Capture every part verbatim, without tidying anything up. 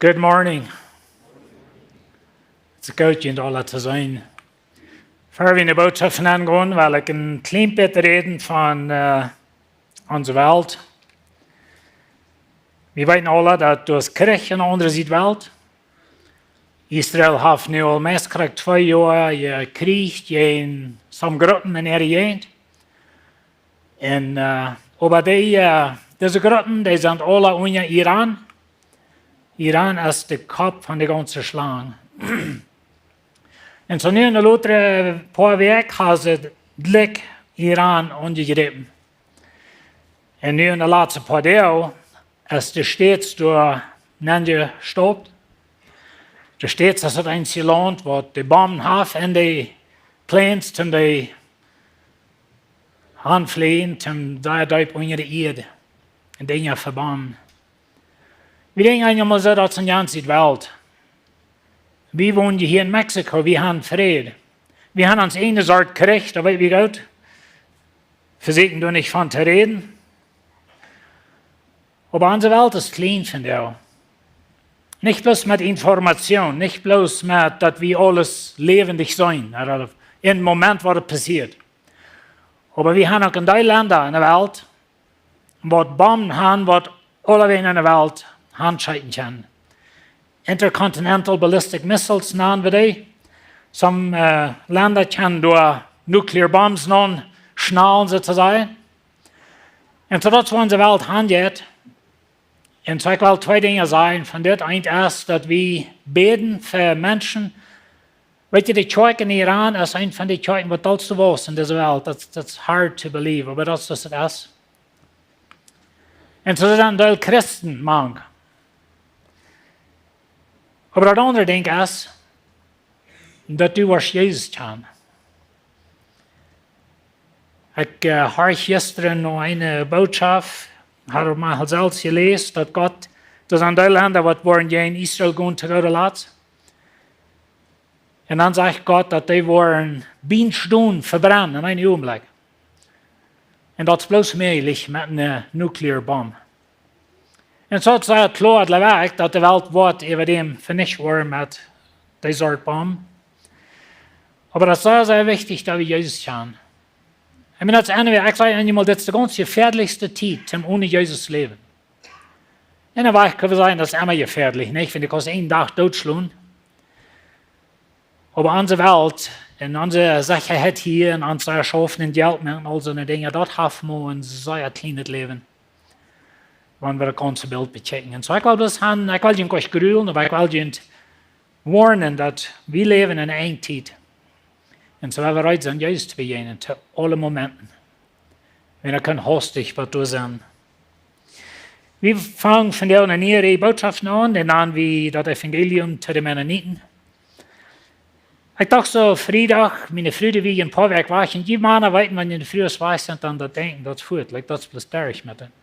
Good morning. It's good, junt aula to seenen. Ver wie enne Bootschoft aungonen, well ekj een kjlien bät räden von, äh, onse Welt. Wie weeten aula, daut doa es Kjrich aun de aundre Sied Welt. Israel haft nu aul meist krakjt twee Joa jekjrieecht jäajen some Gruppen en äare Jäajent. Un, äh, oba dee, äh, dise Gruppen, dee sent aula unja Iran. Iran es de Kopp von de gaunze Schlang. Un soo nu enne latste poa Wäakj haft see jlikj Iran aunjejräpen. Un nu enne latste poa Doag es de States doa nenjestopt. De States es daut eensje Launt, waut de Bomben haft en de Planes, toom dee aunfläajen, toom sea deep unja de Ieed un Dinja vebomben. Wie denkjen eemol soo, daut es ne gaunze Welt. Wie wonen hia en Mexiko, wie haben Fräd. Wie haben ons eene Sort Kjrich, daut weet wie goot. Vesieekjen doa nich von to räden. Oba onse Welt es kjlien vondoag. Nich bloos met Information, nich bloos met daut wie aules läwendich seenen, ooda en Moment waut et passieet. Oba wie haben uk en dee Lenda enne Welt, waut Bomben haben, waut aulawäajen enne Welt hanschekjen kjennen. Intercontinental ballistic missiles nanen wie dee. Some, äh, Lenda kjennen doa nuclear bombs nenschnallen, soo to sajen. Un soo daut es wua onse Welt hanjeit. Un soo ekj well twee Dinja sajen von dit. Eent es daut wie bäden fa Menschen. Weet jie, de Kjoakj en Iran es eent von de Kjoakjen waut daut soo waut en dise Welt. Daut, daut es hard to believe, oba daut es woo et es. Un soo sent doa Christen mank. Oba daut aundre Dinkj es, daut du woascht Jesus kjanen. Ekj, äh, haud jistren noch eene Bootschoft, haud mie selfst jeläst, daut Gott, daut sent dee Lenda waut woaren jäajen Israel gonen to goode latst. Un dan sajcht Gott, daut dee woaren bie stonen vebrennen en een Uagenblikj. Un daut es bloos mäajlich met eene, äh, nuclear Bomb. Un soo es et kloa, daut de Welt woat äwa däm venicht woaren met dee Sort Bomb. Oba daut es sea, sea wichtich, daut wie Jesus kjanen. Ekj meen, daut es, anyway, ekj saj eemol, dit es de gaunz jefäadlichste Tiet, om one Jesus läwen. Un dan woa ekj sajen, daut es emma jefäadlich, nich? Wan du kaust eenen Dach dootschlonen. Oba onse Welt un onse Sechaheit hia un onse Schaufen un Jelt moaken un aul soone Dinja, daut haft mau een sea kjlienet Läwen, wan wie daut gaunze Bilt bekjikjen. Un soo, ekj well daut han, ekj well junt nich grulen, oba ekj well junt woarnen, daut wie läwen en eene Enjtiet. Un soo well wie reed sennen, Jesus to bejäajnen, to aule Momenten. Wan et kaun haustich waut doa sennen. Wie fangen vondoag eene niee Reaj Bootschoften aun, dee nanen wie daut Evangelium to de Mennoniten. Ekj docht soo, Friedach, miene Fru dee wia een poa Wäakj wajch, un jie Mana weeten, wan june Frues wajch sent, dan daut denkjen, daut es fuat, like, daut es bloos derch met an.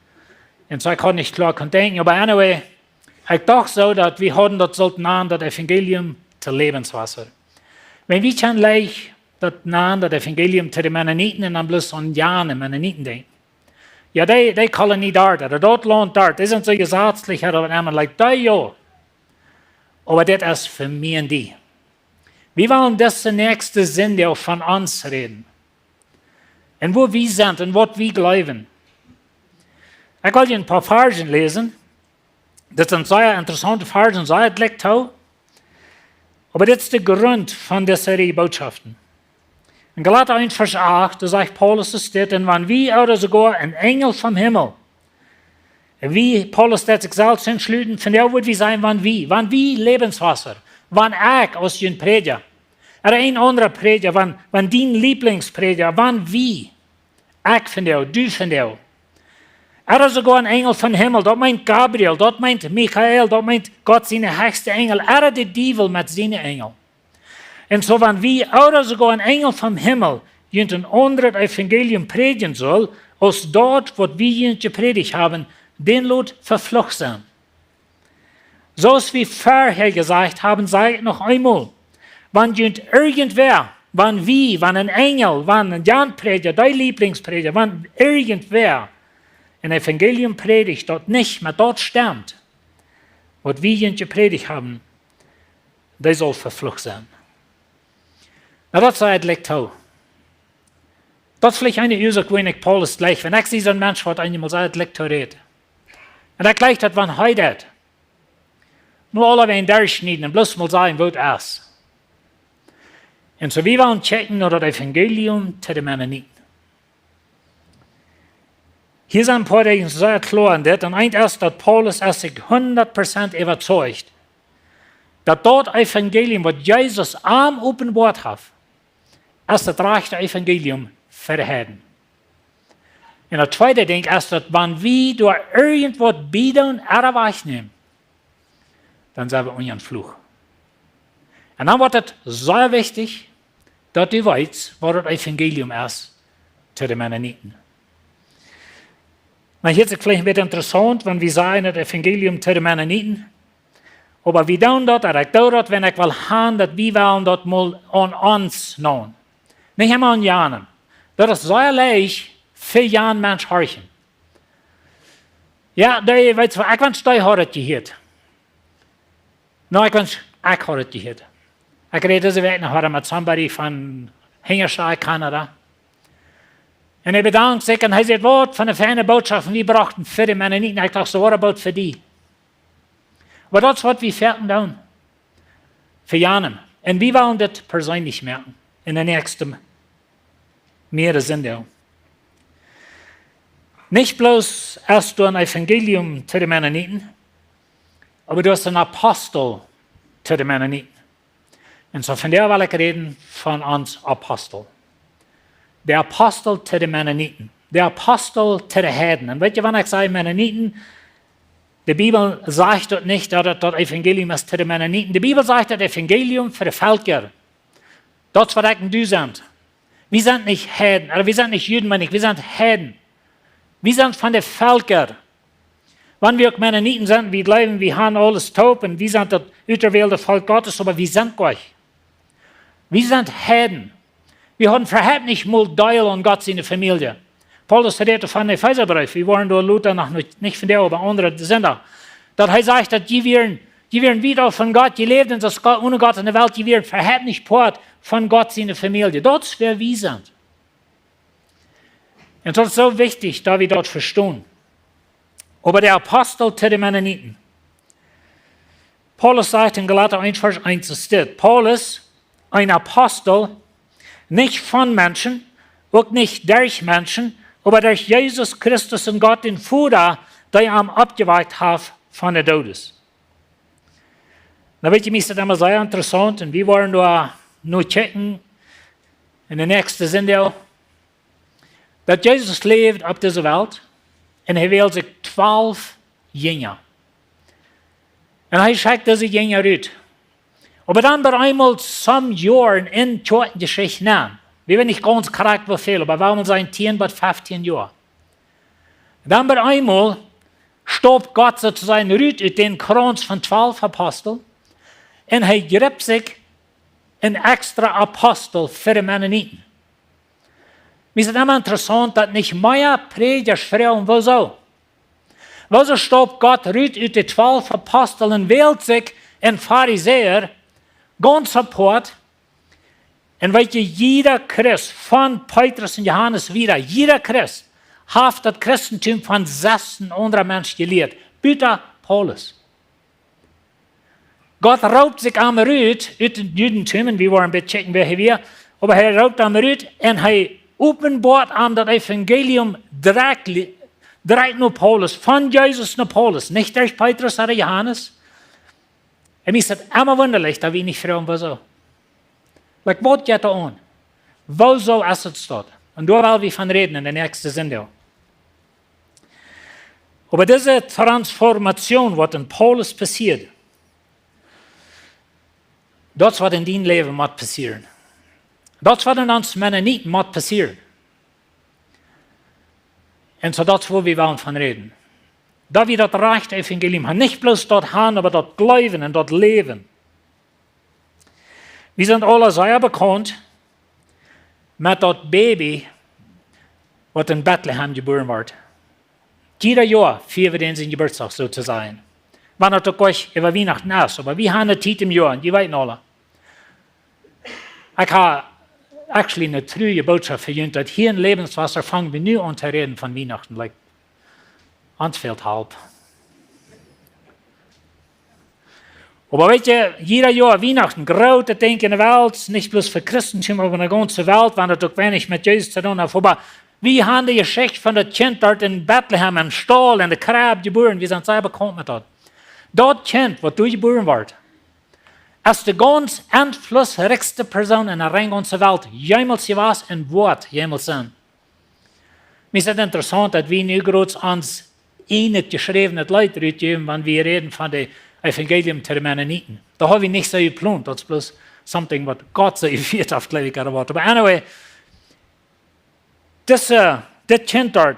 Un soo, ekj haud nich kloa kunt denkjen, oba anyway, ekj docht soo, daut wie hauden daut sullen nanen, daut Evangelium to Lebenswasser. Wan wie kjennen leicht daut nanen, daut Evangelium to de Mennoniten un dan bloos aun jane Mennoniten denkjen. Jo, dee, dee Kolonie doa, ooda daut Launt doa, dee sent soo jesazlich, ooda waut emma, like, dee jo. Oba dit es fa mie un die. Wie wellen dise näakjste Sindach von ons räden. Un wua wie sent un waut wie jleewen. Ekj well junt een poa Varzen läsen. Dit sent sea interessaunte Varzen, sea jlikj too. Oba dit es de Grunt von dise Reaj Bootschoften. En Galata eent Varsch acht, doa sajcht Paulus es dit: "Un wan wie ooda soogoa een Enjel vom Himmel," un wie Paulus deed sikj selfst enschluten, vondoag wudd wie sajen, wan wie, wan wie Lebenswasser, wan ekj aus een Prädja, ooda een aundra Prädja, wan, wan dien Lieblingsprädja, wan wie, ekj vondoag, du vondoag. Ooda soogoa een Enjel vom Himmel, daut meent Gabriel, daut meent Michael, daut meent Gott siene hechste Enjel, ooda de Diewel met siene Enjel. Un soo wan wie ooda soogoa een Enjel vom Himmel junt een aundret Evangelium prädjen sull, aus daut waut wie junt jeprädicht haben, dän lot veflucht sennen. Soo aus wie verhäa jesajcht haben, saj ekj noch eemol: Wan junt irjentwäa, wan wie, wan een Enjel, wan een Jan Prädja, dee Lieblingsprädja, wan irjentwäa een Evangelium prädicht, daut nich met daut stemt, Waut wie junt jeprädicht haben, dee saul veflucht sennen. Na, daut es daut Licht too. Daut es veleicht eene Uasoak, wua ekj Paulus jleich, wan ekj see soon Mensch, waut eemol sea daut Licht too rät. Un ekj jleich daut, wan hee daut. Mol aulawäajen derchschnieden un bloos mol sajen, woo daut es. Un soo, wie wellen checken no daut Evangelium to de Mennoniten. Hia sent een poa Dinja sea kloa en dit. Un eent es daut Paulus es sikj hundat Prozent äwazeicht, daut daut Evangelium, waut Jesus am openboat haft, es daut rajchte Evangelium fa de Heiden. Un daut tweede Dinkj es daut, wan wie doa irjentwaut bie doonen ooda wajchnämen, dan sent wie unja een Fluch. Un dan woat et sea wichtich, daut du weetst, waut daut Evangelium es to de Mennoniten. Na, hieet sikj veleicht een bät interessaunt, wan wie sajen daut Evangelium to de Mennoniten. Oba wie doonen daut, un ekj doo daut, wan ekj well han, daut wie wellen daut mol aun ons nämen. Nich emma aun janen. Daut es sea leicht fa jan Mensch horchen. Jo, dee, weetst waut, ekj wensch, dee haud et jehieet. No, ekj wensch, ekj haud et jehieet. Ekj räd dise Wäakj noch wada met somebody von Hinjastai, Kanada. Un hee bedankt sikj un hee sajcht, waut fa eene feine Botschaft, un dee brochten fa de Mennoniten. Ekj docht, soo, what about fa die? Oba daut es, waut wie foaken doonen. Fa janen. Un wie wellen dit perseenlich moaken. En de näakjste mea Sindach. Nich bloos es doa een Evangelium to de Mennoniten, oba doa es een Apostel to de Mennoniten. Un soo vondoag well ekj räden von ons Apostel. De Apostel to de Mennoniten. De Apostel to de Heiden. Un weetst, wan ekj saj Mennoniten, de Bibel sajcht daut nich, daut et daut Evangelium es to de Mennoniten. De Bibel sajcht daut Evangelium fa de Velkja. Daut es, waut ekj un du sent. Wie sent nich Heiden, ooda wie sent nich Juden, meen ekj, wie sent Heiden. Wie sent von de Velkja. Wan wie uk Mennoniten sent, wie jleewen, wie haben aules toop un wie sent daut uterwählte Volkj Gottes, oba wie sent nich. Wie sent Heiden. Wie haben äwahaupt nich mol Deel aun Gott siene Famielje. Paulus rät von de Efeesabreef, wie woaren doa lota noch nich, nich vondoag, oba aundre Sindach. Daut hee sajcht, daut jie wieren, jie wieren wiet auf von Gott, jie läwden aus Gott, onen Gott en de Welt, jie wieren äwahaupt nich Poat von Gott siene Famielje. Daut es, wäa wie sent. Un daut es soo wichtich, daut wie daut vestonen. Oba de Apostel to de Mennoniten. Paulus sajcht en Galata eent, Varsch eent, soo steit: Paulus, een Apostel, nich von Menschen, uk nich derch Menschen, oba derch Jesus Christus un Gott dän Voda, dee am oppjewakjt haft von de Doodes. Na, weetst, mie es daut emma sea interessaunt, un wie woaren doa no checken en de näakjste Sindach, daut Jesus läwd opp dise Welt un hee wäld sikj twalf Jinja. Un hee schekjt dise Jinja rut. Oba dan bie eemol some Joaren en Kjoakjenjeschicht nenn. Wie weeten nich gaunz krakjt woo väl, oba wie wellen sajen tieen bat feftieen Joa. Dan bie eemol staupt Gott soo to sajen rut ut dän Krauns von twalf Apostel un hee jript sikj een extra Apostel fa de Mennoniten. Mie es daut emma interessaunt, daut nich mea Prädjasch froagen, wuasoo? Wuasoo staupt Gott rut ut de twalf Apostel un wält sikj een Farisäa, gaunz apoat, un weetst, jieda Christ, von Petrus un Johanes wieda, jieda Christ haft daut Christentum von sesteen aundre Mensch jelieet, buta Paulus. Gott roopt sikj am rut ut daut Judentum, un wie woaren een bät checken, wäa hee wia, oba hee roopt am rut un hee openboat am daut Evangelium direkt, direkt no Paulus, von Jesus no Paulus, nich derch Petrus ooda Johanes. Un mie es daut emma wundalich, daut wie nich froagen, wuasoo. Like, waut jeit doa aun? Wuasoo es et daut? Un doa well wie von räden en de näakjste Sindach. Oba dise Transformation, waut en Paulus passieed, daut es, waut en dien Läwen mott passieren. Daut es, waut en ons Mennoniten mott passieren. Un soo, daut es, wua wie wellen von räden. Daut wie daut rajchte Evangelium haben, nich bloos daut haben, oba daut jleewen un daut läwen. Wie sent aula sea bekaunt met daut Baby, waut en Betlehem jebuaren wort. Jieda Joa fieren wie dän sien Jeburtsdach, soo to sajen. Wan daut uk goanich äwa Wienachten es, oba wie haben eene Tiet em Joa, un jie weeten aula. Ekj hab actually eene truaje Bootschoft fa junt, daut hia en Lebenswasser fangen wie nu aun to räden von Wienachten, like, ons fält Help. Oba weet jie, jieda Joa Wienachten, grootet Dinkj en de Welt, nich bloos fa Christentum, oba en de gaunze Welt, wan daut uk weinich met Jesus to doonen haft. Oba wie haben de Jeschicht von daut Kjint doa en Betlehem, em Staul, en de Krebb jebuaren, wie sent sea bekaunt met daut. Daut Kjint, waut doa jebuaren wort, es de gaunz enflussrikjste Persoon en de rein gaunze Welt jemols jewast un woat jemols sennen. Mie es daut interessaunt, daut wie nu groots ons een jeschräwenet Leet rutjäwen, wan wie räden von daut Evangelium to de Mennoniten. Daut hab wie nich soo jeplont, daut es bloos something waut Gott soo jefieet haft, jleew ekj, ooda waut. Oba anyway, dise, dit Kjint doa,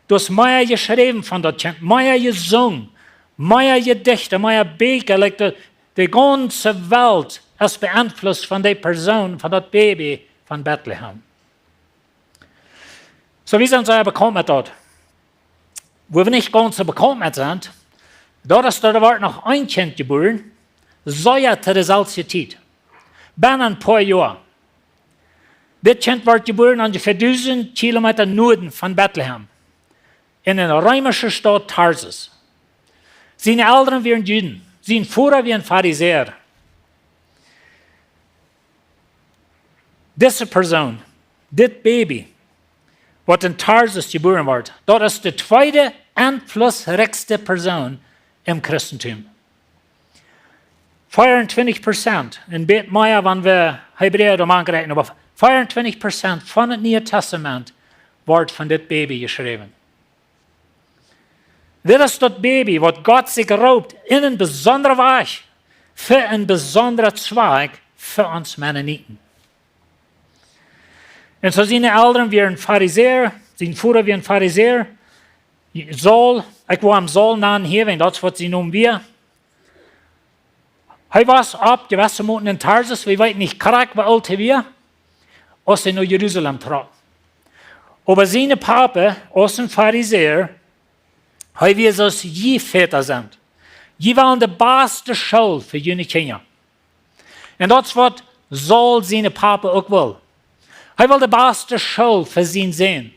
doa es mea jeschräwen von daut Kjint, mea jesungen, mea Jedichte, mea Bieekja, like, de, de gaunze Welt es beenflusst von dee Persoon, von daut Baby von Betlehem. Soo, wie sent sea bekaunt met daut. Wua wie nich gaunz soo bekaunt met sent, daut es, doa wort noch een Kjint jebuaren, sea to de selwje Tiet. Bennen een poa Joa. Dit Kjint wort jebuaren onjefäa dusent Kilometa Nuaden von Betlehem, en de reemische Staut Tarsus. Siene Elren wieren Juden, sien Voda wia een Farisäa. Dise Persoon, dit Baby, waut en Tarsus jebuaren wort, daut es de tweede enflussrikjste Persoon em Christentum. Veeauntwintich Prozent, een bät mea, wan wie Hebräa doa mank räakjnen, oba veeauntwintich Prozent von daut Niee Tastament woat von dit Baby jeschräwen. Dit es daut Baby, waut Gott sikj roopt en een besondra Wajch, fa een besondra Zwakj, fa ons Mennoniten. Un soo siene Elren wieren Farisäa, sien Voda wia een Farisäa, Saul, ekj woa am Saul nanen hia, wiels daut es waut sien Nomen wia. Hee wia opp jewesse Moten en Tarsus, wie weeten nich krakjt woo oolt hee wia, aus hee no Jerusalem trock. Oba sien Papa, aus een Farisäa, hee wia soo aus jie Väta sent. Jie wellen de baste School fa june Kjinja. Un daut es waut Saul sien Papa uk wull. Hee wull de baste School fa sien Sän.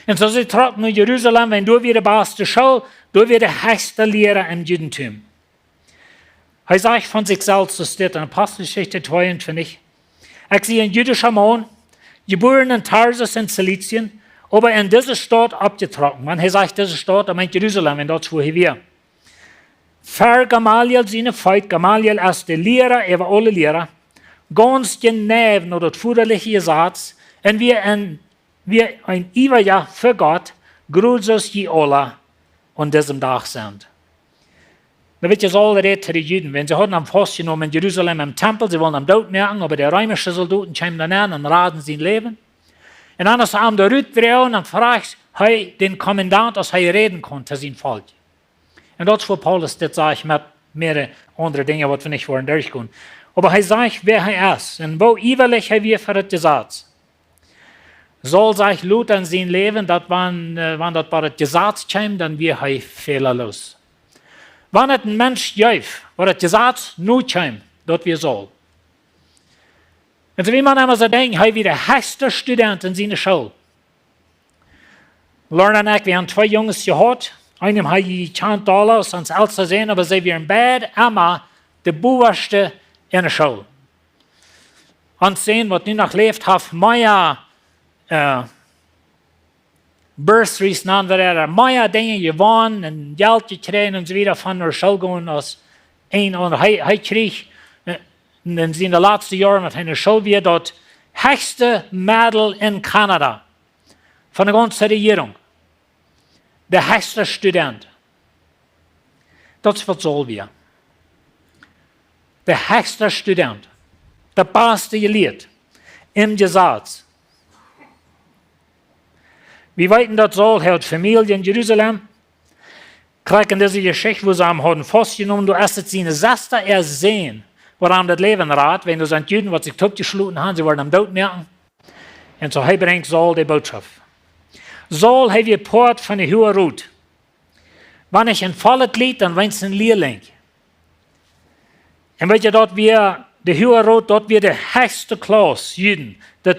Un soo see trock no Jerusalem, wiels doa wia de baste School, doa wia de hechste Liera em Judentum. Hee sajcht von sikj selfst, soo steit en Aposteljeschicht tweeuntwintich: "Ekj sie een jüdischa Maun, jebuaren en Tarsus en Silizien, oba en dise Staut oppjetrocken." Wan hee sajcht dise Staut, dan meent Jerusalem, wiels daut es wua hee wia. "Ver Gamaliel siene Feet", Gamaliel es de Liera äwa aule Liera, "gaunz jeneiw no daut vodaliche Jesaz, un wia een, wia een Iewja fa Gott, jrod soo aus jie aula aun disem Dach sent." Nu weet jie, Saul rät to de Juden, wiels see hauden am faustjenomen en Jerusalem em Tempel, see wullen am dootmoaken, oba de reemische Soldoten kjeemen dan aun un radden sien Läwen. Un dan, aus see am doa rutdroagen, dan fruach hee dän Kommandant, aus hee räden kunn to sien Volkj. Un daut es wua Paulus dit sajcht met mea aundre Dinja, waut wie nich woaren derchgonen. Oba hee sajcht, wäa hee es un woo iewja hee wia fa daut Jesaz. Saul sajcht lota en sien Läwen, daut wan, äh, wan daut bie daut Jesaz kjeem, dan wia hee fälaloos. Wan et een Mensch jeef, waut daut Jesaz nu kjeem, daut wia Saul. Un soo wie maun emma soo denkjt, hee wia de hechste Student en siene School. Lorna un ekj, wie haben twee Junges jehaut. Eenen hab ekj jekjant aul aus ons elsta Sän, oba see wieren beid emma de bowaschte en de School. Ons Sän, waut nu noch läft, haft mea, äh, bursaries, nanen wie daut, mea Dinja jewonnen un Jelt jekjräajen un soo wieda von no School gonen aus een aundra. Hee, hee kjrieech, äh, en, en siene latste Joaren, wan hee en de School wia, daut hechste Medal en Kanada von de gaunze Rejierunk. De hechste Student. Daut es waut Saul wia. De hechste Student. De baste jelieet. Em Jesaz. Wie weeten, daut Saul haud Famielje en Jerusalem. Krakjt en dise Jeschicht, wua see am hauden faustjenomen, doa es et siene Sesta äa Sän, waut am daut Läwen rat, wiels doa sent Juden, waut sikj toopjeschloten haben, see wellen am dootmoaken. Un soo hee brinjt Saul de Bootschoft. Saul, hee wia Poat von de Huage Rot. Wan nich een vollet Glied, dan weens een Lierling. Un weet jie, daut wia de Huage Rot, daut wia de hechste Klauss Juden, daut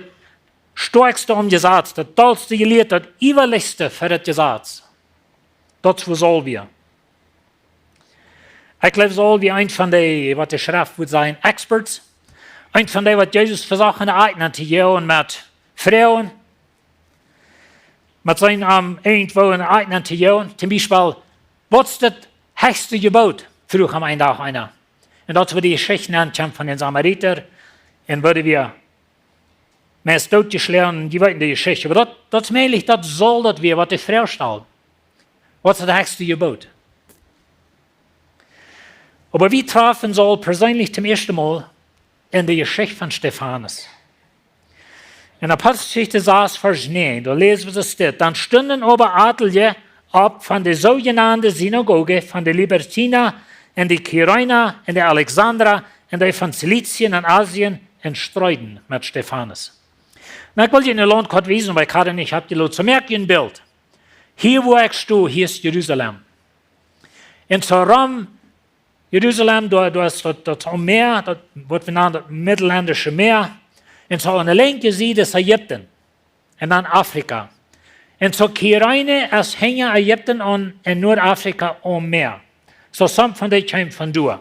stoakjste aum Jesaz, daut dollste jelieet, daut äwalichste fa daut Jesaz. Daut es woo Saul wia. Ekj jleew, Saul wia eent von dee, waut de Schreft wudd sajen, experts. Eent von dee, waut Jesus vesocht enne Akj nenn to joagen met Froagen, met sien, ahm irjentwoo enne Akj nenn to joagen. Toom Biespel: "Waut es daut hechste Jeboot?" fruach am een Dach eena. Un daut es woo de Jeschicht nenn kjemt von dän Samarita. Un woo dee wia meist dootjeschloagen, jie weeten de Jeschicht. Oba daut, daut es mäajlich, daut Saul daut wia, waut de Froag stald: "Waut es daut hechste Jeboot?" Oba wie trafen Saul perseenlich toom ieeschten Mol enne Jeschicht von Stefanus. En Aposteljeschicht sas, Varsch näajen, doa läsen wie dit: "Dan stunden oba atelje opp von de soojenande Sinagoge, von de Libertina un de Kyrena un de Alexandra un de von Silizien un Asien, un streeden met Stefanus." Nu, ekj well junt een Launt kort wiesen, wiels ekj haud daut nich oppjelot. Soo moakt junt een Bilt. Hia, wua ekj sto, hia es Jerusalem. Un soo rom Jerusalem, doa, doa es daut, daut aum Mäa, daut, waut wie nanen daut Middelländische Mäa. Un soo aun de linkje Sied es Ägipten. Un dan Afrika. Un soo Kyrene es hinja Ägipten aun, en Noadafrika aum Mäa. Soo, some von dee kjeemen von doa.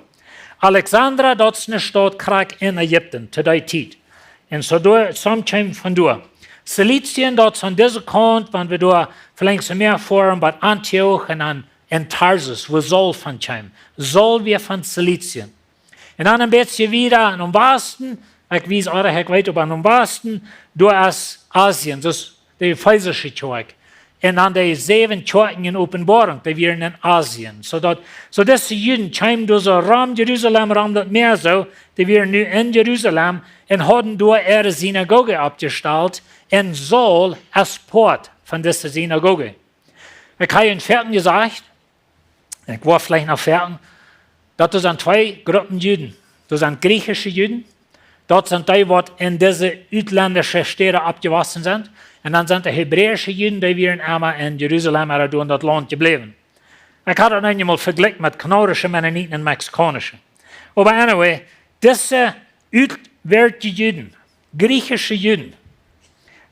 Alexandria, daut es eene Staut krakjt en Ägipten, to dee Tiet. Un soo doa, some kjeemen von doa. Silizien, daut es aun dise Kaunt, wan wie doa velenjd soo mea foaren, bie Antioch un aun, en Tarsus, wua Saul von kjeem. Saul wia von Silizien. Un dan een bät wieda aum Wasten, ekj wies, ooda ekj weet, oba aum Wasten, doa es Asien, daut es de efesische Kjoakj. Un dan de säwen Kjoakjen en Openboarunk, dee wieren en Asien. Soo daut, soo dise Juden kjeemen doa soo rom Jerusalem, rom daut Mäa soo, dee wieren nu en Jerusalem un hauden doa äare Sinagoge oppjestalt, un Saul es Poat von dise Sinagoge. Ekj hab junt foaken jesajcht, ekj woa veleicht noch foaken, daut doa sent twee Gruppen Juden. Doa sent griechische Juden, daut sent dee, waut en dise utländische Städen oppjewossen sent. Un dan sent de hebräische Juden, dee wieren emma en Jerusalem, ooda doa en daut Launt jebläwen. Ekj haud daut eenjemol vejlikjt met kanadische Mennoniten un mexikaunische. Oba anyway, dise utweltsche Juden, griechische Juden,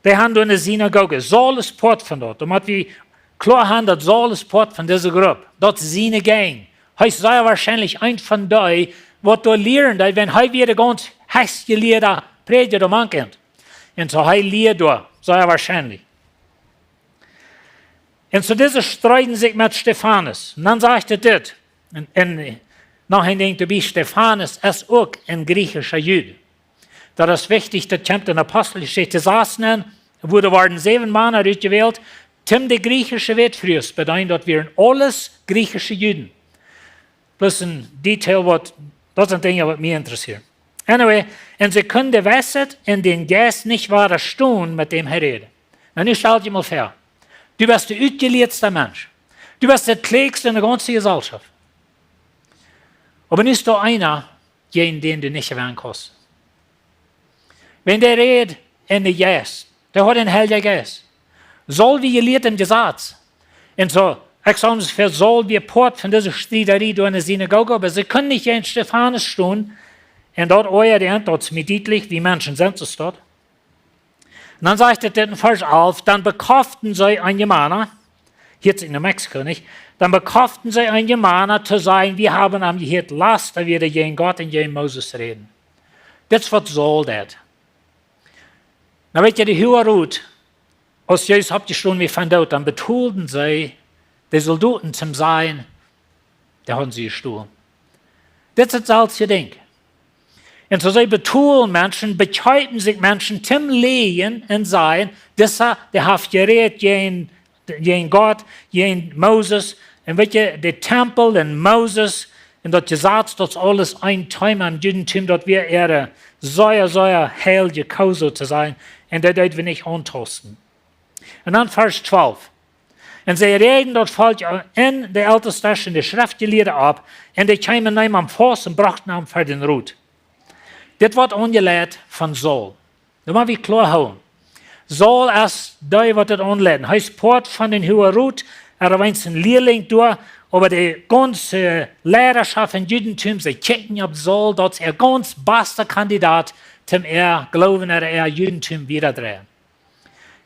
dee haben doa eene Sinagoge. Saul es Poat von daut. Dan mott wie kloa haben, daut Saul es Poat von dise Grupp. Daut es siene Gang. Hee es sea woarschienlich eent von dee, waut doa lieren deed, wiels hee wia de gaunz hechstjelieda Prädja doa mank an. Un soo hee lieed doa, sea woarschienlich. Un soo dise streeden sikj met Stefanus. Un dan sajcht et dit. Un, un noch een Dinkj doabie: Stefanus es uk een griechischa Jud. Daut es wichtich, daut kjemt en Aposteljeschicht sastieen, wua doa worden säwen Mana utjewält, toom de griechische Wätfrues bedeenen, daut wieren aules griechische Juden. Bloos een Detail, waut, daut sent Dinja, waut mie interessieren. Anyway, un see kunnen de Weisheit un dän Jeist nich wadastonen, met däm hee räd. Nu, nu stal die mol väa, du best de utjelieetsta Mensch. Du best de kjlieekjsta en de gaunze Jeselschoft. Oba nu es doa eena, jäajen dän du nich jewennen kaust. Wan dee räd en dän Jeist, dee haud een Heilja Jeist. Saul wia jelieet em Jesaz. Un soo, ekj saj, fa Saul wia Poat von dise Striedarie doa en de Sinagoge, oba see kunnen nich jäajen Stefanus stonen. Un daut oajad an, daut es mie dietlich, woo Menschen sent, soo es daut. Un dan sajcht et dit en Varsch alf: Dan bekjoften see eenje Mana, hia es en Mexiko, nich? Dan bekjoften see eenje Mana to sajen: Wie haben am jehieet, lasta wada jäajen Gott un jäajen Moses räden. Dit es waut Saul deed. Nu, weet jie, de Huage Rot, aus Jesus oppjestonen wia von doot, dan betolden see de Soldoten toom sajen, dee hauden see jestolen. Dit es daut selwje Dinkj. Un soo see betolen Menschen, bekjeepen sikj Menschen, toom läajen un sajen: Disa, dee haft jerät jäajen, jäajen Gott, jäajen Moses. Un weet jie, de Tempel un Moses un daut Jesaz, daut es aules een Teema em Judentum, daut wia äare sea, sea heilje Kjoakj, soo to sajen. Un dee deed wie nich auntausten. Un dan Varsch twalf. Un see räajen daut Volkj un de Eltestasch un de Schreftjelieede opp, un dee kjeemen no am faust un brochten am ver dän Rot. Dit woat aunjeleit von Saul. Daut mott wie kloa hoolen. Saul es dee, waut dit aunleit. Hee es Poat von dän Huagen Rot, hee es een Lierling doa, Oba de gaunze Leidaschoft em Judentum, see kjikjten opp Saul, daut hee de gaunz baste Kandidat toom äa Gloowen, äa Judentum wiedadreien.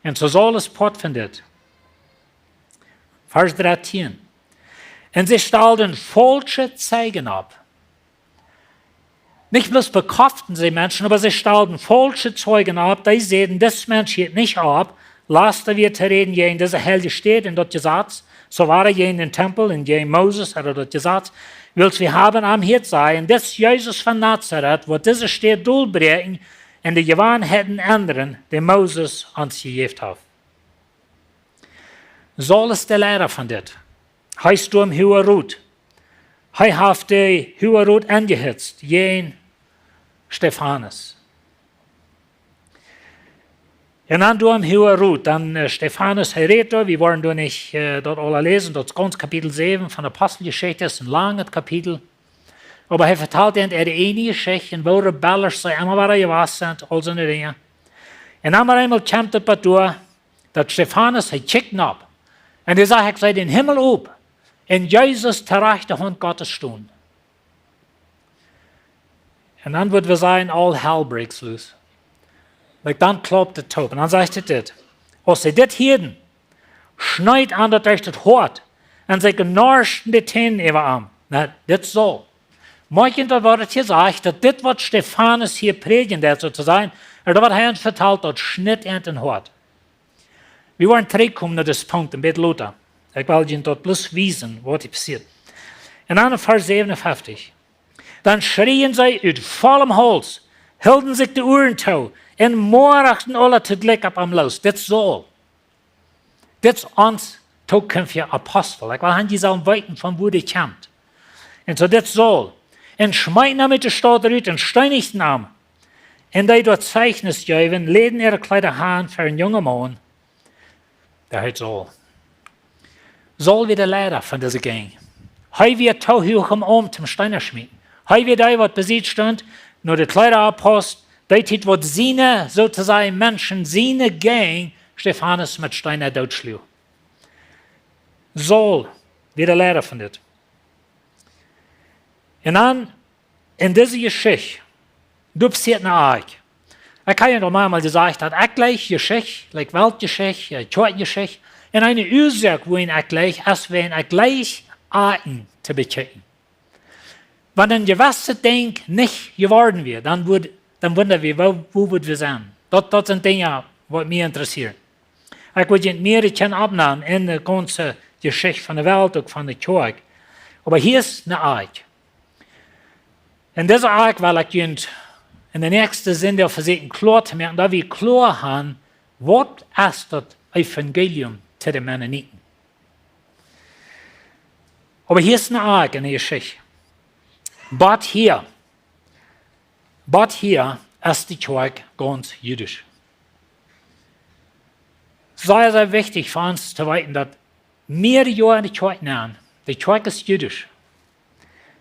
Un soo Saul es Poat von dit. Varsch dartieen. Un see stalden faulsche Zeijen opp. Nich bloos bekjoften see Menschen, oba see stalden faulsche Zeijen opp, dee säden: "Dis Mensch hieet nich opp, lasta wia to räden jäajen dise heilje Städ un daut Jesaz, soo wia jäajen dän Tempel un jäajen Moses ooda daut Jesaz, wiels wie haben am hieet sajen, dis Jesus von Nazaret woat dise Städ dolbräakjen un de Jewanheiten endren, dee Moses ons jejäft haft." Saul es de Leida von dit. Hee es doa em Huagen Rot. Hee haft dän Huagen Rot aunjehitzt jäajen Stefanus. Un dan doa em Huagen Rot, dan, äh, Stefanus, hee rät doa, wie woaren doa nich, äh, daut aula läsen, daut es gaunz Kapitel säwen von de Aposteljeschicht, es een langet Kapitel. Oba hee vetalt an äare ieejne Jeschicht un woo rebellisch see emma wieren jewast sent, aul soone Dinja. Un dan opp eemol kjemt daut bat doa, daut Stefanus, hee kjikjt nopp. Un hee sajcht: "Ekj see dän Himmel op un Jesus to rajchte Haunt Gottes stonen." Un dan wudd wie sajen, all hell breaks loose. Like, dan klaupt et toop. Un dan sajcht et dit: "Aus see dit hieeden, schneet an daut derch daut Hoat un see kjnauschten de Tänen äwa am." Na, dit es Saul. Moakjt daut, waut et hia sajcht, daut dit, waut Stefanus hia prädjen deed, soo to sajen, ooda waut hee ons vetalt, daut schnitt an daut Hoat. Wie woaren trigjkomen no disen Punkt een bät lota. Ekj well junt daut bloos wiesen, waut hia passieet. Un dan en Varsch säwenunfeftich. Dan schrieen see ut vollem Hauls, hilden sikj de Uaren too un moachten aula toojlikj opp am loos. Dit es Saul. Dit es ons tookjinftja Apostel. Ekj well han, jie sellen weeten, von wua dee kjemt. Un soo dit es Saul. Un schmeeten am ut de Staut rut un steenichten am. Un dee doa Zeichnis jeewen, läden äare Kjleeda han fa een jungen Maun, dee heet Saul. Saul wia de Leida von dise Gang. Hee wia too huach, om am toom Steena schmieten. Hee wia dee, waut besied stunt, no de Kjleeda oppausten, dee Tiet, waut siene, soo to sajen, Menschen, siene Gang, Stefanus met Steena dootschluagen. Saul wia de Leida von dit. Un dan en dise Jeschicht, doa passieet een Akj. Ekj hab je aul mol jesajcht, daut ekj jleich Jeschicht, like Weltjeschicht, äh, Kjoakjenjeschicht, un eene Uasoak, wuarom ekj jleich, es wan ekj jleich Akjen to bekjikjen. Wan een jewesset Dinkj nich jeworden wia, dan wudd, dan wunda wie, woo, woo wudd wie sennen? Daut, daut sent Dinja, waut mie interessieren. Ekj wudd junt mea kjennen oppnämen en de gaunze Jeschicht von de Welt, uk von de Kjoakj. Oba hia es een Akj. Un dise Akj well ekj junt en de näakjste Sindach vesieekjen kloa to moaken, daut wie kloa han, waut es daut Evangelium to de Mennoniten. Oba hia es een Akj en de Jeschicht. Bat hia, bat hia es de Kjoakj gaunz judisch. Sea, sea wichtich fa ons to weeten, daut mea Joaren en de Kjoakj nenn, de Kjoakj es judisch.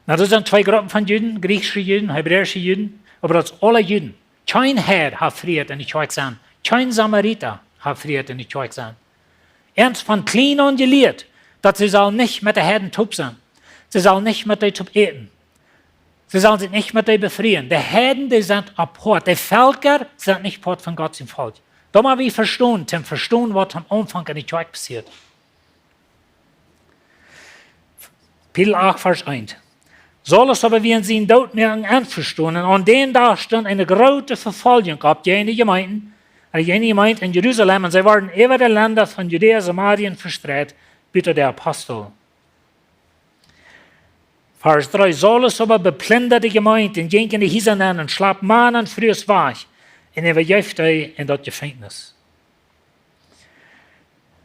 Nu, doa sent twee Gruppen von Juden, griechische Juden, hebräische Juden, oba daut es aule Juden. Kjeen Heid haft Frieheit en de Kjoakj sennen. Kjeen Samarita haft Frieheit en de Kjoakj sennen. Ons von kjlien aun jelieet, daut see sellen nich met de Heiden toop sennen. See sellen nich met dee toop äten. See sellen sikj nich met dee befrieen. De Heiden, dee sent apoat. De Velkja sent nich Poat von Gott sien Volkj. Daut mott wie vestonen, toom vestonen, waut aum Aunfank en de Kjoakj passieet. Kapitel acht, Varsch eent. Saulus oba wia en sien Doot met an envestonen. Aun dän Dach stunt eene groote Vefoljunk opp jäajen de Jemeent, äh, jäajen de Jemeent en Jerusalem, un see worden äwa de Lenda von Judäa, Samarien vestreit, buta de Apostel. Varsch dree. Saulus oba beplindad de Jemeent un jinkj en de Hiesa nenn un schlap Mana un Frues wajch un äwajeef dee en daut Jefenkjnis.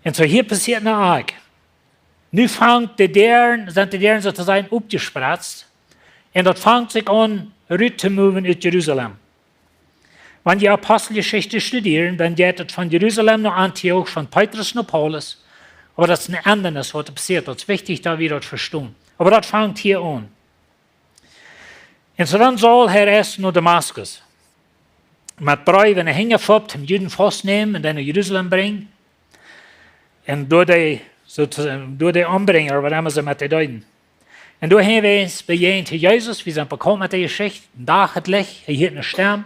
Un soo hia passieet een Akj. Nu fangt de Däaren, sent de Däaren soo to sajen oppjespretzt. Un daut fangt sikj aun, rut to moven ut Jerusalem. Wan jie Aposteljeschicht studieren, dan jeit et von Jerusalem no Antioch, von Petrus no Paulus. Oba daut es een Endanis, waut passieet. Daut es wichtich, daut wie daut vestonen. Oba daut fangt hia aun. Un soo dan Saul, hee reist no Damaskus. Met Breew en de Henj, om Juden faust to nämen un dee no Jerusalem brinjen. Un doa dee Soo to sajen, doa dee ombrinjen, ooda waut emma see met dee deeden. Un doa hia wia hee bejäajent to Jesus, wie sent bekaunt met dee Jeschicht, een Dach daut Licht, hee hieet eene Stemm.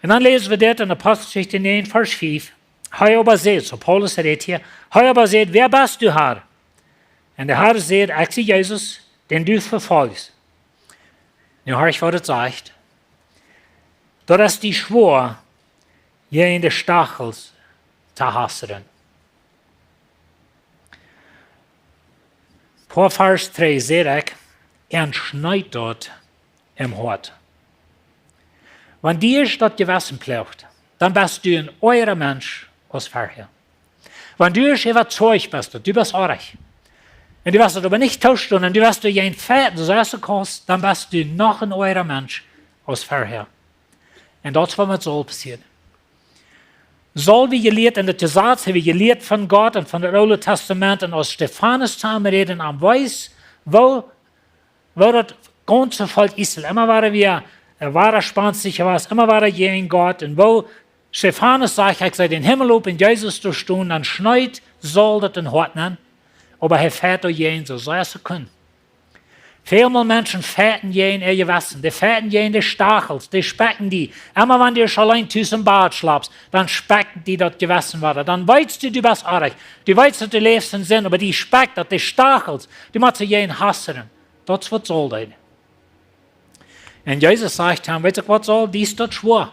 Un dan läsen wie dit en Aposteljeschicht näajen, Varsch fief. Hee oba säd, soo Paulus rät hia, hee oba säd: "Wäa best du, Herr?" Un de Herr säd: "Ekj sie Jesus, dän du vefolchst." Nu horch, waut et sajcht. "Daut es die schwoa, jäajen de Stachels to hastren." Poa Varsch trigj säd ekj: "Un schneet daut em Hoat." Wan die daut Jewessen ploagt, dan best du een oajra Mensch aus verhäa. Wan du äwazeicht best, daut du best oajch, un du woascht daut oba nich toostonen, un du woascht doajäajen fajchten, soo aus du kaust, dan best du noch een oajra Mensch aus verhäa. Un daut es waut met Saul passieed. Saul, wie jelieet en daut Jesaz, hee wia jelieet von Gott un von daut Oole Tastament, un aus Stefanus to am räd un am wees, woo, woo daut gaunze Volkj Israel emma wada wia, äh, wada spantich wia, emma wada jäajen Gott, un woo Stefanus sajcht: "Ekj see dän Himmel op un Jesus doa stonen", dan schneet Saul daut em Hoat nenn, oba hee fajcht doajäajen soo sea aus hee kunn. Välmol Menschen fajchten jäajen äa Jewessen, dee fajchten jäajen de Stachels, dee spekjen die. Emma wan du auleen tus em Bad schlapst, dan spekjt die daut Jewessen wada. Dan weetst du, du best oajch. Du weetst, daut du läfst en Sind, oba die spekjt daut, de Stachels, du motst doajäajen hastren. Daut es waut Saul deed. Un Jesus sajcht am: "Weetst du waut, Saul, die es daut schwoa,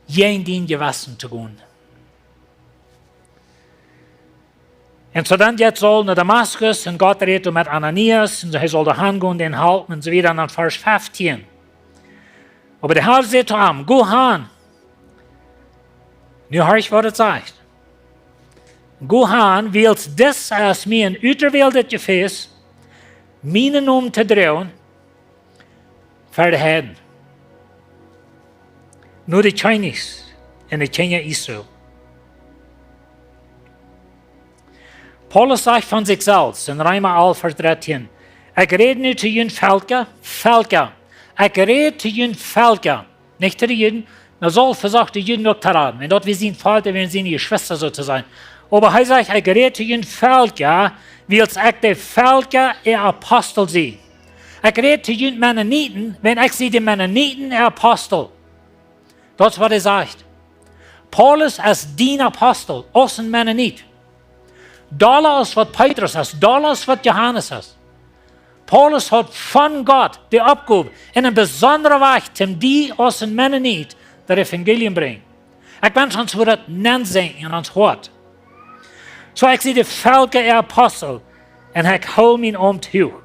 jäajen dien Jewessen to gonen." Un soo dan jeit Saul no Damaskus un Gott rät met Ananias un hee saul doa han gonen, dän halpen un soo wieda, dan Varsch feftieen. Oba de Herr säd to am: "Go han." Nu horch, waut et sajcht. "Go han, wiels dit es mie een uterwähltet Jefäs, mienen Nomen to droagen ver de Heiden, no de Kjennichs un de Kjinja Israel." Paulus sajcht von sikj selfst en Reema alf, Varsch dartieen: "Ekj räd nu to junt Velkja, Velkja. Ekj räd to junt Velkja." Nich to de Juden, dan Saul vesocht de Juden uk to räden. Un daut wia sien Volkj, daut wieren siene Jeschwista soo to sajen. Oba hee sajcht: "Ekj räd to junt Velkja, wiels ekj de Velkja äa Apostel sie. Ekj räd to junt Mennoniten, wiels ekj sie de Mennoniten äa Apostel." Daut es waut hee sajcht. Paulus es dien Apostel, aus een Mennonit. Dolla aus waut Petrus es, dolla aus waut Johanes es. Paulus haud von Gott de Oppgow, en een besondra Wajch, om die aus een Mennonit daut Evangelium brinjen. Ekj wensch, ons wudd daut nensinkjen en ons Hoat. Soo, ekj sie de Velkja äa Apostel, un ekj hool mien Aumt huach.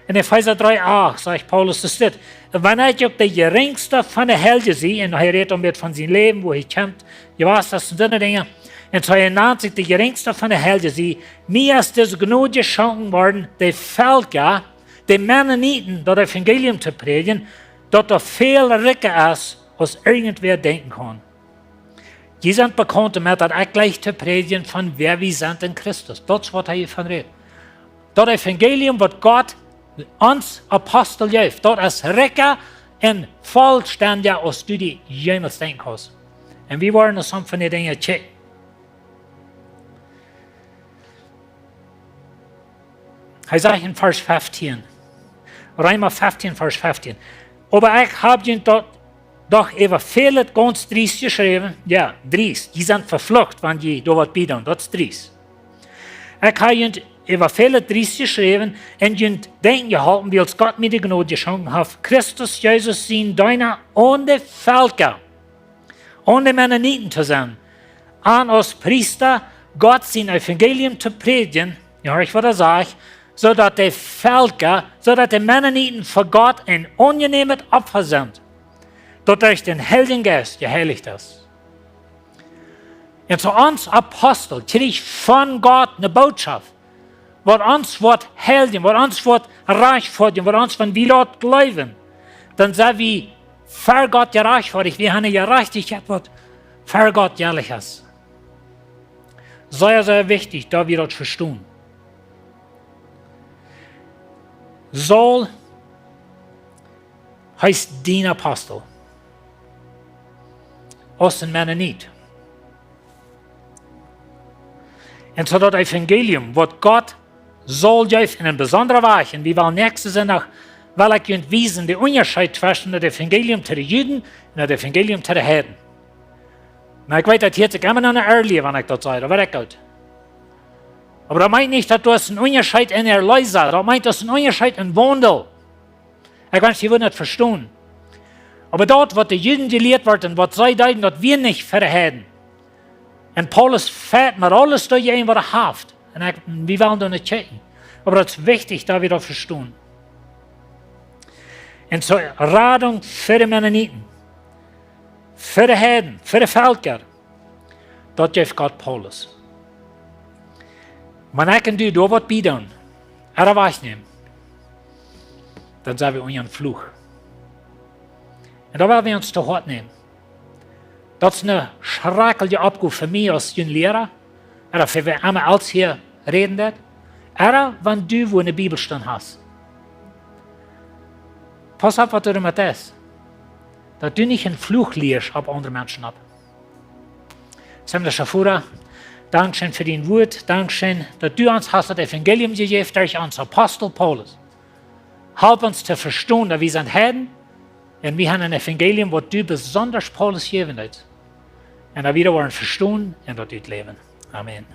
En Efeesa dree acht sajcht Paulus, es dit: "Wan ekj uk de jerinjsta von de Heilje sie", un hee rät dan wada von sien Läwen, woo hee kjemt, jewast es un soone Dinja. Un soo hee nant sikj de jerinjsta von de Heilje sie: "Mie es dise Jnod jeschonken worden, de Velkja, de Mennoniten, daut Evangelium to prädjen, daut doa väl rikja es, aus irjentwäa denkjen kaun." Jie sent bekaunt doamet, daut ekj jleich to prädjen von wäa wie sent en Christus. Daut es waut hee von rät. Daut Evangelium, waut Gott ons Apostel jeef, daut es rikja un vollstendja, aus du die jemols denkjen kaust. Un wie woaren ons soone von dee Dinja kjikjen. Hee sajcht en Varsch feftieen, Reema feftieen, Varsch feftieen: "Oba ekj hab junt daut doch äwa välet gaunz driest jeschräwen." Jo, driest. Jie sent veflucht, wan jie doa waut biedoonen. Daut es driest. "Ekj hab junt äwa välet driest jeschräwen un junt denkjen jeholpen, wiels Gott mie de Jnod jeschonken haft, Christus Jesus sien Deena aun de Velkja, aun de Mennoniten to sennen, un aus Priesta Gott sien Evangelium to prädjen", jo, ekj wudd sajen, "soo daut de Velkja, soo daut de Mennoniten fa Gott een aunjenämet Opfa sent, daut derch dän Heiljen Jeist jeheilicht es." Un soo ons Apostel kjrieech von Gott eene Bootschoft, waut ons woat heiljen, waut ons woat rajchtfoadjen, waut ons, wan wie daut jleewen, dan sent wie ver Gott jerajchtfoadich, wie haben eene Jerajchtichkjeit, waut ver Gott jerecht es. Sea, sea wichtich, daut wie daut vestonen. Saul, hee es dien Apostel, aus een Mennonit. Un soo daut Evangelium, waut Gott saul jeef en een besondra Wajch, un wie wellen näakjsten Sindach, well ekj junt wiesen, de Unjascheet tweschen daut Evangelium to de Juden un daut Evangelium to de Heiden. Nu, ekj weet, daut hieet sikj emma no ne Erlie, wan ekj daut saj, daut weet ekj goot. Oba daut meent nich, daut doa es een Unjascheet en Erleesa, daut meent, daut es een Unjascheet en Waundel. Ekj wensch, jie wudden daut vestonen. Oba daut, waut de Juden jelieet wort un waut see deeden, daut wia nich fa de Heiden. Un Paulus fajcht met aules doajäajen, waut hee haft. Un ekj, wie wellen doa nich kjikjen. Oba daut es wichtich, daut wie daut vestonen. Un soo, Radunk fa de Mennoniten, fa de Heiden, fa de Velkja, daut jeef Gott Paulus. Wan ekj un du doa waut biedoonen, ooda wajchnämen, dan sent wie unja een Fluch. Un daut well wie ons to Hoat nämen. Daut es ne schrakjelje Oppgow fa mie aus jun Liera, ooda fa wäa emma else hia räden deit, ooda wan du wua ne Bibelstund hast. Pauss opp, waut du doamet deist, daut du nich een Fluch lieescht opp aundre Menschen opp. Himmlischa Voda, dankscheen fa dien Wuat, dankscheen, daut du ons hast daut Evangelium jejäft derch onsen Apostel Paulus. Halp ons to vestonen, daut wie sent Heiden, un wie haben een Evangelium, waut du besonda Paulus jäwen deetst. Un daut wie daut woaren vestonen un daut utläwen. Amen.